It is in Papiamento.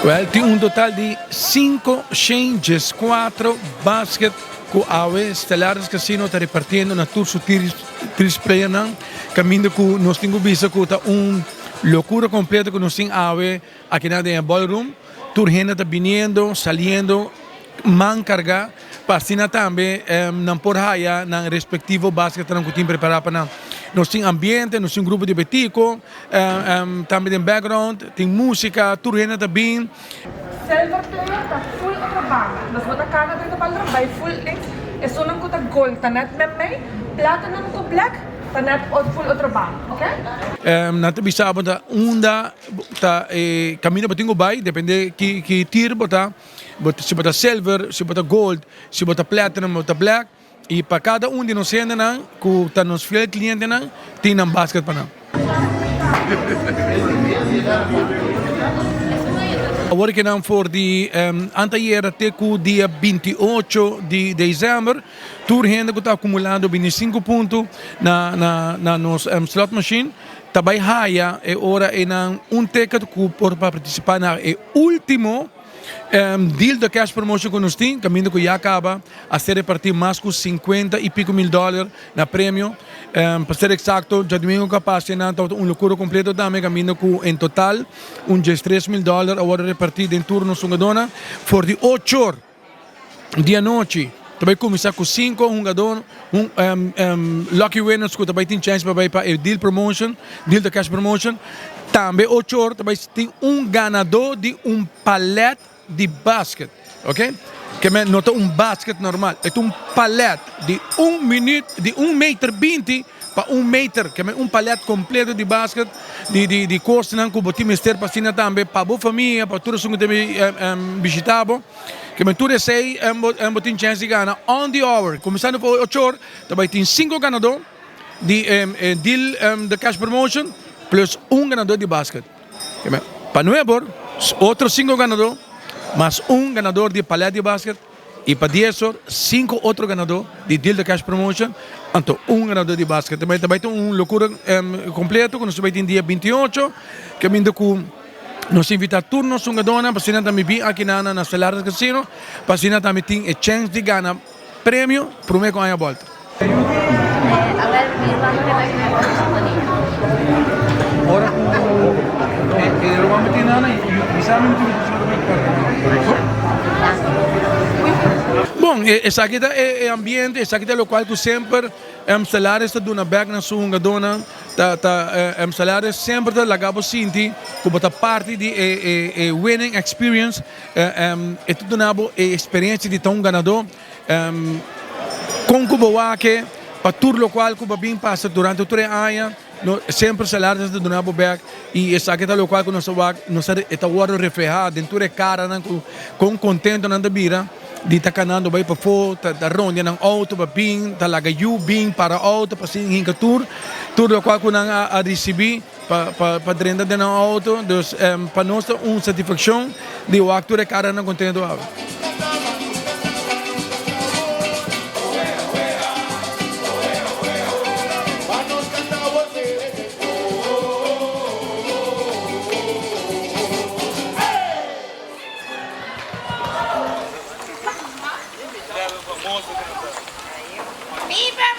Well, tin un total di 504 basket ku awe Stellaris Casino ta repartiendo na tur su tris playernan. Kaminda ku nos tin ku bisa ku ta un lokura kompleto ku nos tin awe akinan den e ballroom. Tur hende ta biniendo, saliendo, man carga pa asina tambe nan por haya nan respectivo basketnan cu tin prepara pa nan. Nos tin ambiente, nos tin grupo di betico, tambe den background tin musica, tur hende ta bin. Silver player ta full otro banda, nos bo ta cana den de ballroom bay full links, esunnan cu ta gold ta net memey, platinum cu black ta net full otro banda, ok? Nan ta bisa bo ta unda ta e caminda bo tin cu bay, depende ki tier bo ta. Bo si bo ta silver, si bo ta gold, si bo ta platinum, bo ta black y pa cada un di nos hendenan cu ta nos fiel clientenan tin nan basket pa nan. Awor ke nan for di anteayer te cu dia 28 di december tur hende cu ta acumulando 25 punto na na nos slot machine ta bay haya e ora eynan un ticket cu por participa na e ultimo Deal the cash promotion ku nos tin, kaminda ku ya kaba a ser repartí mas ku sinkuenta i piko mil dòler na premio. Pa ser eksakto, djadumingu ku a pasa nan tabata un lokura kompleto tambe, kaminda ku en total un diestres mil dòler a wòrdu repartí den tur nos hungadónan. For di ocho or di anochi ta bai kuminsá ku sinku hungadó, lucky winners ku ta bai tin chèns pa bai pa e deal promotion, deal the cash promotion. Tambe ocho or ta bai tin un ganadó di un palèt di basket, ok. Ke men no ta un basket normal, e ta un palèt di un minüt, di un meter 20 pa un meter, ke men un palèt kompleto di basket di di di kosnan ku bo tin mester pa asina tambe pa bo famia, pa tur esun ku ta bishita bo. Ke men tur esei bo tin chèns di gana on the hour. Kuminsando pa ocho or ta bai tin sinku ganadó di e deal de cash promotion plus un ganadó di basket. Ke men pa nuebe or otro sinku ganadó mas un ganador di palèt di basket i pa dies or sinku otro ganadó di deal de cash promotion anto un ganadó di basket. Ta bai ta un lokura kompleto ku nos ta bai tin dia 28 kaminda ku Nos invita tur nos hungadónan pa asina tambe bin aki na na Stellares Casino pa asina tambe tin e chèns di gana premio promé ku aña bòlta. Bon, esaki ta e ambiente, esaki ta lokual ku semper Stellares ta duna bèk na su hungadónan. Ta ta Salares semper ta laga bo sinti ku bo ta parti di e e e winning experience. E ta duna bo e experiencia di ta un ganadó. Kon ku bo wak pa tur lokual ku bo a bin pasa durante tur e aña, no semper Salares ta duna bo bèk i esaki ta lokual ku nos ta wak, nos ta e ta wòrdu reflehá den tur e karanan ku kon kontento nan ta bira. Di ta kanando bai pafó, ta ta rondia nan outo pa bin, ta laga yu bin para outo pa sin hinka tur, tur lokual ku nan a a risibí pa pa pa drenta den nan outo. Dus pa nos ta un satisfakshon di wak tur e karanan kontento awe. Viva!